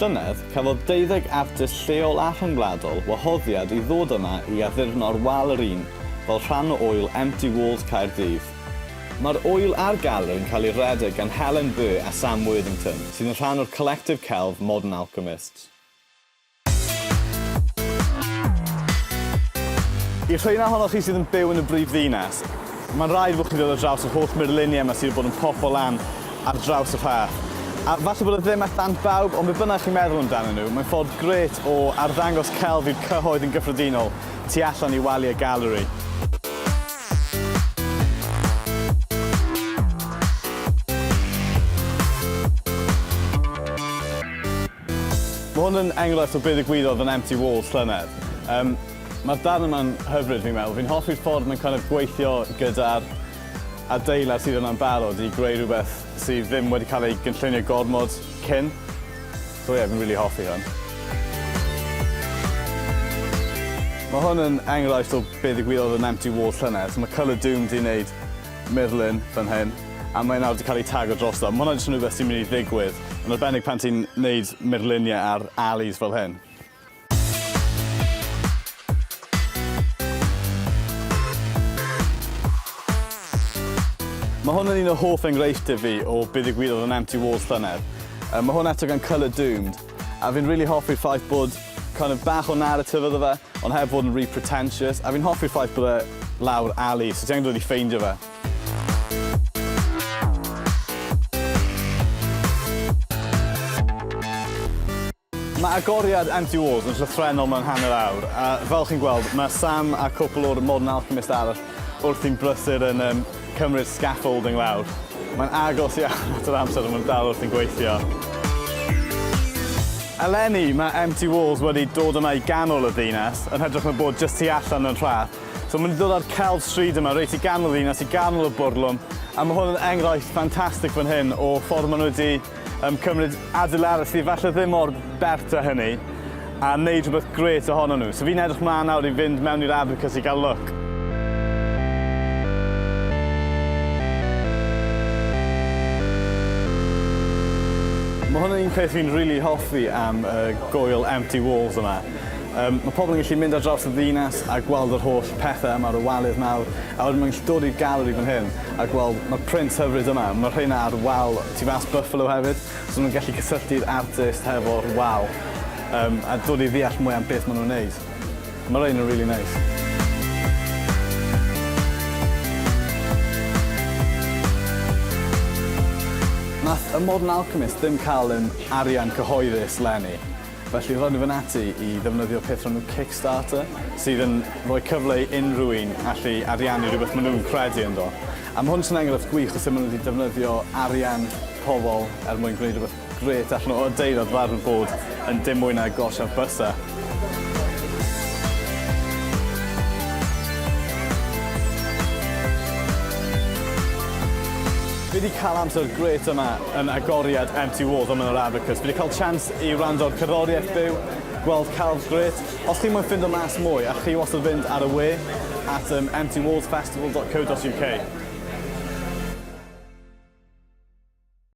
Llynedd, cafodd deuddeg artist lleol a rhyngwladol wahoddiad i ddod yma i addurno'r wal yr un fel rhan o ŵyl Empty Walls Caerdydd. Mae'r ŵyl a'r galeri'n cael ei redeg gan Helen Burr a Sam Worthington, sydd yn rhan o'r collectif celf Modern Alchemists. I'r rheina ohonoch chi sydd yn byw yn y brif ddinas, mae'n rhaid fod chi'n dod ar draws yr holl murluniau yma sydd wedi bod yn popo lan ar draws y rhaff. A falle bod e ddim at ddant bawb, ond be bynnag chi'n meddwl amdanyn nhw, mae'n ffordd grêt o arddangos celf i'r cyhoedd yn gyffredinol tu allan i waliau galeri. Mae hwn yn enghraifft o be ddigwyddodd yn Empty Walls llynedd. Yym, mae'r darn yma'n hyfryd fi'n meddwl. Fi'n hoffi'r ffordd mae'n kind of gweithio gyda'r adeilad sydd yna'n barod i greu rhywbeth sydd ddim wedi cael ei gynllunio gormod cyn. So ie, fi'n rili hoffi hwn. Mae hwn yn enghraifft o be ddigwyddodd yn Empty Walls llynedd. So mae Colour Doom 'di wneud murlun fan hyn, a mae nawr 'di cael ei tago drosto. Ma' hwnna jyst yn rhywbeth sy'n mynd i ddigwydd, yn arbennig pan ti'n neud murluniau ar alleys fel hyn. Mae hwn yn un o hoff enghreifftiau fi o be ddigwyddodd yn Empty Walls llynedd. Yy, mae hwn eto gan Colour Doomed, a fi'n rili hoffi'r ffaith bod kind of bach o narrative iddo fe, ond heb fod yn rhy pretentious, a fi'n hoffi'r ffaith bod e lawr alley, so ti angen dod i ffeindio fe. Mae agoriad Empty Walls yn llythrennol mewn hanner awr, a fel chi'n gweld, mae Sam a cwpl o'r Modern Alchemist arall wrthi'n brysur yn um, cymryd scaffolding lawr. Mae'n agos iawn at yr amser ond mae'n dal wrthi'n gweithio. Eleni, mae Empty Walls wedi dod yma i ganol y ddinas, yn hytrach na bod jyst tu allan yn Rhath. So maen nhw wedi dod â'r celf stryd yma reit i ganol y ddinas, i ganol y bwrlwm, a mae hwn yn enghraifft ffantastig fan hyn o ffordd maen nhw wedi um, cymryd adeilad sydd falle ddim mor bert â hynny, a wneud rhywbeth grêt ohono nhw. So fi'n edrych mlaen nawr i fynd mewn i'r Abacus i gael look. Mae hwn yn un peth fi'n rili hoffi am y gŵyl Empty Walls yma. Um, mae pobl yn gallu mynd ar draws y ddinas a gweld yr holl pethau yma ar y walydd mawr, a wedyn mae'n gallu dod i'r galeri fan hyn a gweld mae'r prints hyfryd yma, mae rheina ar wal tu fas Buffalo hefyd, so maen nhw'n gallu cysylltu'r artist hefo'r wal um, a dod i ddeall mwy am beth maen nhw'n neud. Mae rhein yn rili neis. Nath y Modern Alchemist ddim cael yn arian cyhoeddus 'leni, felly ro'n nhw fynd ati i ddefnyddio peth o'r enw Kickstarter, sydd yn rhoi cyfle i unrhyw un allu ariannu rhywbeth maen nhw'n credu ynddo. A ma' hwn jyst yn enghraifft gwych o sut maen nhw wedi defnyddio arian pobl er mwyn gwneud rhywbeth Grêt allan o adeilad farw bod yn dim mwy na gorsaf bysa. Fi 'di cael amser grêt yma yn agoriad Empty Walls yma yn yr Abacus. Fi 'di cael chance i wrando ar cerddoriaeth byw, gweld celf grêt. Os chi moyn ffindo mas mwy, allwch chi wastad fynd ar y we at um, emptywallsfestival.co.uk.